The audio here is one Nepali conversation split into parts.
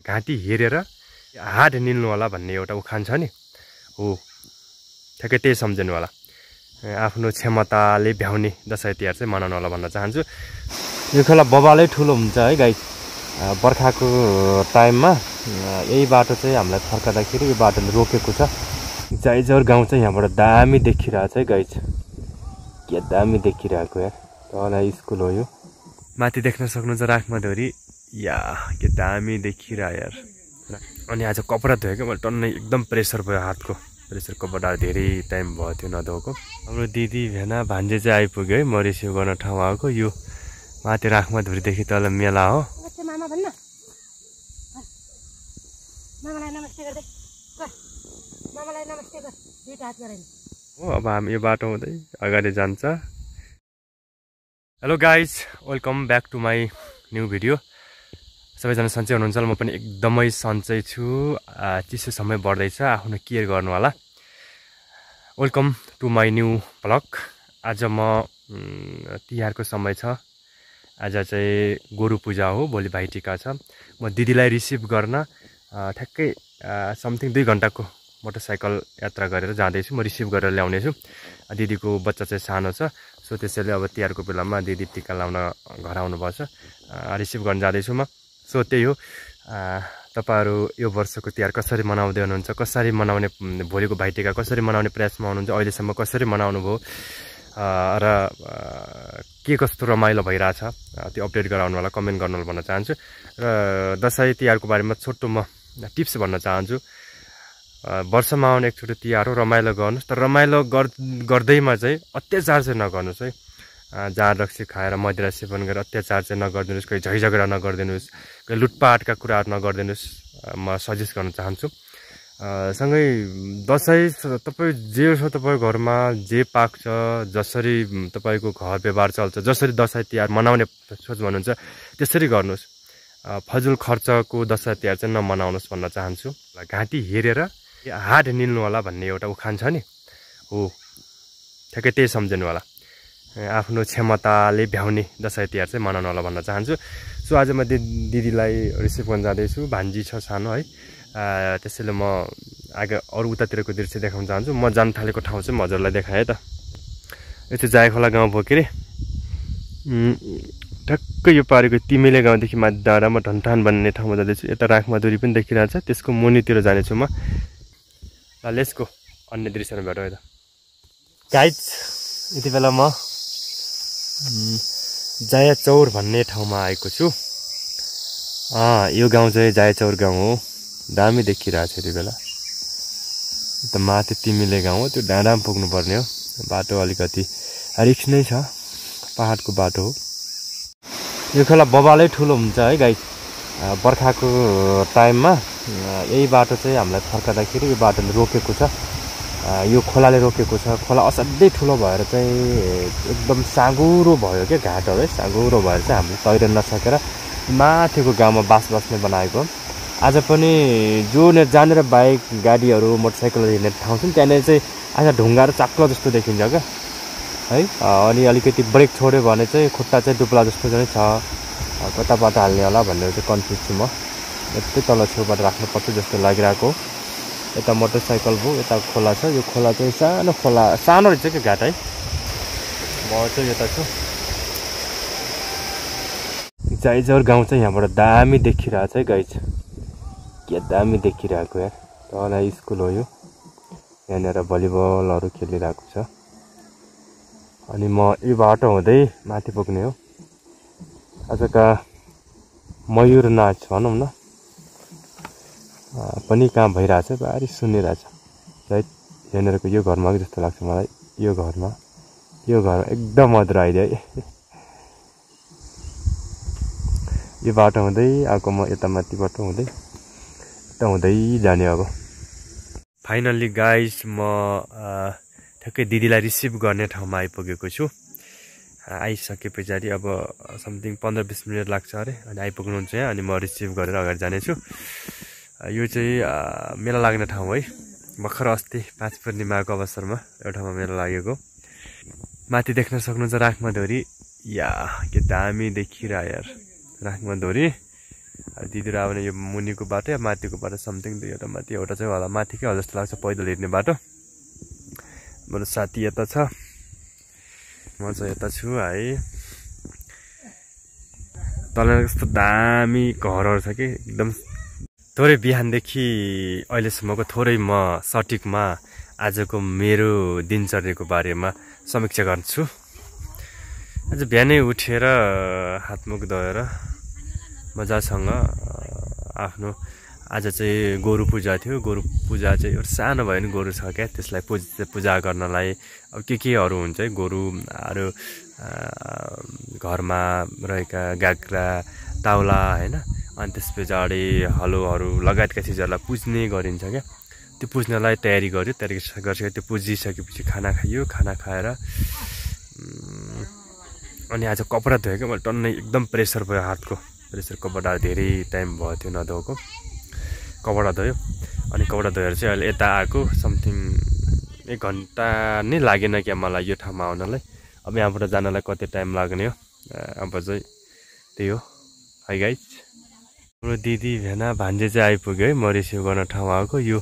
घाँटी हेरेर हाड निल्नु होला भन्ने एउटा उखान छ नि, हो ठ्याक्कै त्यही सम्झिनु होला। आफ्नो क्षमताले भ्याउने दसैँ तिहार चाहिँ मनाउनु होला भन्न चाहन्छु। यो खोला बबालै ठुलो हुन्छ है गाइस। बर्खाको टाइममा यही बाटो चाहिँ हामीलाई फर्काँदाखेरि यो बाटोले रोकेको छ। जाइजौर गाउँ चाहिँ यहाँबाट दामी देखिरहेछ है गाइस, के दामी देखिरहेको यार। तल स्कुल हो यो, माथि देख्न सक्नुहुन्छ राखमाधुरी, या के दामी देखिरह यार। अनि आज कपडा धोयो क्या मैले, टन्नै एकदम प्रेसर भयो हातको, प्रेसर कपडा धेरै टाइम भयो थियो नधोएको। हाम्रो दिदी भेना भान्जे चाहिँ आइपुग्यो है, म रिसिभ गर्न ठाउँ आएको। यो माथि राखमाधुरीदेखि तल मेला हो। अब हामी यो बाटो हुँदै अगाडि जान्छ। Hello guys, welcome back to my new video. सबैजना सन्चै हुनुहुन्छ? म पनि एकदमै सन्चै छु। चिसो समय बढ्दैछ, आफ्नो केयर गर्नु होला। Welcome to my new vlog. आज म तिहारको समय छ, आज चाहिँ गोरु पूजा हो, भोलि भाइटिका छ। म दिदीलाई रिसिभ गर्न ठ्याक्कै समथिङ 2 घन्टाको मोटरसाइकल यात्रा गरेर जाँदैछु। म रिसिभ गरेर ल्याउनेछु। दिदीको बच्चा चाहिँ सानो छ, सो त्यसैले अब तिहारको बेलामा दिदी टिका लाउन घर आउनुपर्छ। रिसिभ गर्न जाँदैछु म। सो त्यही हो, तपाईँहरू यो वर्षको तिहार कसरी मनाउँदै हुनुहुन्छ, कसरी मनाउने, भोलिको भाइटिका कसरी मनाउने प्रयासमा हुनुहुन्छ, अहिलेसम्म कसरी मनाउनु भयो र के कस्तो रमाइलो भइरहेछ, त्यो अपडेट गराउनु होला, कमेन्ट गर्नु होला भन्न चाहन्छु। र दसैँ तिहारको बारेमा छोटो म टिप्स भन्न चाहन्छु। वर्षमा आउने एकचोटि तिहार हो, रमाइलो गर्नुहोस्, तर रमाइलो गर्दैमा चाहिँ अत्याचार चाहिँ नगर्नुहोस् है। जाँड रक्सी खाएर मदिरा सेवन गरेर अत्याचार चाहिँ नगरिदिनुहोस्, कोही झैझगडा नगरिदिनुहोस्, कोही लुटपाटका कुराहरू नगरिदिनुहोस्, म सजेस्ट गर्न चाहन्छु। सँगै दसैँ तपाईँ जे छ तपाईँको घरमा जे पाक्छ, जसरी तपाईँको घर व्यवहार चल्छ, जसरी दसैँ तिहार मनाउने सोच भन्नुहुन्छ त्यसरी गर्नुहोस्। फजुल खर्चको दसैँ तिहार चाहिँ नमनाउनुहोस् भन्न चाहन्छु। घाँटी हेरेर हाड निल्नु होला भन्ने एउटा उखान छ नि, हो ठ्याक्कै त्यही सम्झिनु होला। आफ्नो क्षमताले भ्याउने दसैँ तिहार चाहिँ मनाउनु होला भन्न चाहन्छु। सो आज म दिदीलाई रिसिभ गर्न जाँदैछु, भान्जी छ सानो है। त्यसैले म आगे अरू उतातिरको दृश्य देखाउन चाहन्छु। म जान थालेको ठाउँ चाहिँ म हजुरलाई देखाएँ त। यो चाहिँ जायखोला गाउँ भयो के अरे। ठ्याक्कै यो पारेको तिमेले गाउँदेखि माथि डाँडामा ढन्ठान भन्ने ठाउँमा जाँदैछु। यता राखमाधुरी पनि देखिरहेछ, त्यसको मुनितिर जानेछु म। ल लेट्स गो, अन्य दृश्यमा भेटौँ यता। गाइज, यति बेला म जायचौर भन्ने ठाउँमा आएको छु। यो गाउँ चाहिँ जायचौर गाउँ हो, दामी देखिरहेछ यति बेला। त माथि तिमीले गाउँ हो, त्यो डाँडामा पुग्नुपर्ने हो। बाटो अलिकति रिक्स नै छ, पहाडको बाटो हो। यो खोला बबालै ठुलो हुन्छ है गाइस। बर्खाको टाइममा यही बाटो चाहिँ हामीलाई फर्काँदाखेरि यो बाटोले रोकेको छ, यो खोलाले रोकेको छ। खोला असाध्यै ठुलो भएर चाहिँ एकदम साँगुरो भयो क्या, घाटहरू है साँगुरो भएर चाहिँ हामीले तैरिन नसकेर माथिको गाउँमा बस्ने बनाएको। आज पनि जो जहाँनिर बाइक गाडीहरू मोटरसाइकलहरू हिँड्ने ठाउँ छ नि, त्यहाँनिर चाहिँ आज ढुङ्गा र चाक्लो जस्तो देखिन्छ क्या है। अनि अलिकति ब्रेक छोड्यो भने चाहिँ खुट्टा चाहिँ डुप्ला जस्तो चाहिँ छ, कताबाट हाल्ने होला भनेर चाहिँ कन्फ्युज छु म। यस्तै तल छेउबाट राख्नुपर्छ जस्तो लागिरहेको। यता मोटरसाइकल भयो, यता खोला छ। यो खोला चाहिँ सानो खोला, सानो रहेछ क्या घाट है। म चाहिँ यता छु। जाइजौर गाउँ चाहिँ यहाँबाट दामी देखिरहेछ है गाइज, के दामी देखिरहेको यार। तल स्कुल हो यो, यहाँनिर भलिबलहरू खेलिरहेको छ। अनि म यो बाटो हुँदै माथि पुग्ने हो। आजका मयूर नाच भनौँ न पनि कहाँ भइरहेछ, भारी सुनिरहेछ। सायद यहाँनिरको यो घरमा कि जस्तो लाग्छ मलाई। यो घरमा एकदम मधुरो आइदियो है। यो बाटो हुँदै आएको म यता माथि बाटो हुँदै जाने अब। फाइनल्ली गाइस, म ठ्याक्कै दिदीलाई रिसिभ गर्ने ठाउँमा आइपुगेको छु। आइसके पछाडि अब समथिङ 15-20 मिनट लाग्छ अरे, अनि आइपुग्नुहुन्छ यहाँ। अनि म रिसिभ गरेर अगाडि जानेछु। यो चाहिँ मेला लाग्ने ठाउँ है। भर्खर अस्ति 5 पूर्णिमाको अवसरमा एउटामा मेला लागेको। माथि देख्न सक्नुहुन्छ राखमाधुरी, या के दामी देखिरह यार राखमाधुरी। दिदीहरू आउने यो मुनिको बाटो या माथिको बाटो समथिङ दुईवटा माथि एउटा चाहिँ होला माथिकै होला जस्तो लाग्छ पैदल हिँड्ने बाटो। मेरो साथी यता छ, म चाहिँ यता छु है। तल कस्तो दामी घरहरू छ कि एकदम। थोरै बिहानदेखि अहिलेसम्मको थोरै म सठिकमा आजको मेरो दिनचर्याको बारेमा समीक्षा गर्छु। आज बिहानै उठेर हातमुख धोएर मजासँग आफ्नो आज चाहिँ गोरु पूजा थियो। गोरु पूजा चाहिँ एउटा सानो भयो भने गोरु छ क्या, त्यसलाई पूजा गर्नलाई अब केहरू हुन्छ है, गोरुहरू घरमा रहेका गाग्रा ताउला होइन, अनि त्यस पछाडि हलोहरू लगायतका चिजहरूलाई पुज्ने गरिन्छ क्या। त्यो पुज्नलाई तयारी गर्यो, तयारी गरिसक्यो। त्यो पुजिसकेपछि खाना खाइयो, खाना खाएर अनि आज कपडा धोयो क्या मैले टन्नै। एकदम प्रेसर भयो हातको, प्रेसर कपडा धेरै टाइम भयो थियो नधोएको। कपडा धोयो अनि कपडा धोएर चाहिँ अहिले यता आएको समथिङ 1 घन्टा नै लागेन क्या मलाई यो ठाउँमा आउनलाई। अब यहाँबाट जानलाई कति टाइम लाग्ने हो, अब चाहिँ त्यही हो है गाइज। हाम्रो दिदी भेना भान्जे चाहिँ आइपुग्यो है। म रिसिभ गर्न ठाउँ आएको यो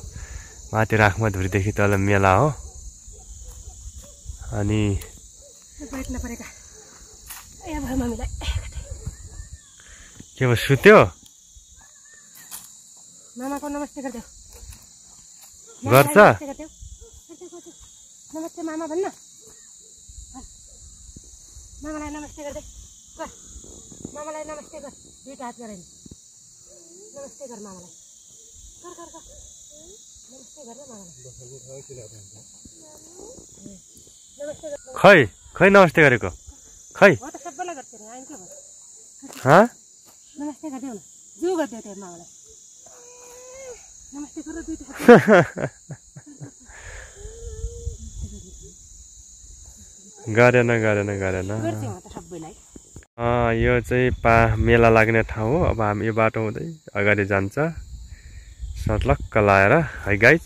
माथि राखमा धुरीदेखि तल मेला हो। अनि के भयो सुत्यो? मामाको नमस्ते गर्दै गर्छ? नमस्ते मामा भन्न, मामालाई नमस्ते गर्दै गर, मामालाई नमस्ते गर, दुईटा हात गरेन नमस्ते गर मामालाई, कर कर कर नमस्ते गर मामालाई, नमस्ते गर। खै खै नमस्ते गरेको खै हो त सबैलाई गर्छ नि, आइन के भयो? हाँ नमस्ते गर्दै हो न, जो गर्दै त्यो मामालाई नमस्ते गर दुईटा हात गरेन। गर्छ म त सबैलाई। यो चाहिँ मेला लाग्ने ठाउँ हो। अब हामी यो बाटो हुँदै अगाडि जान्छ सटलक्क लाएर है गाइज।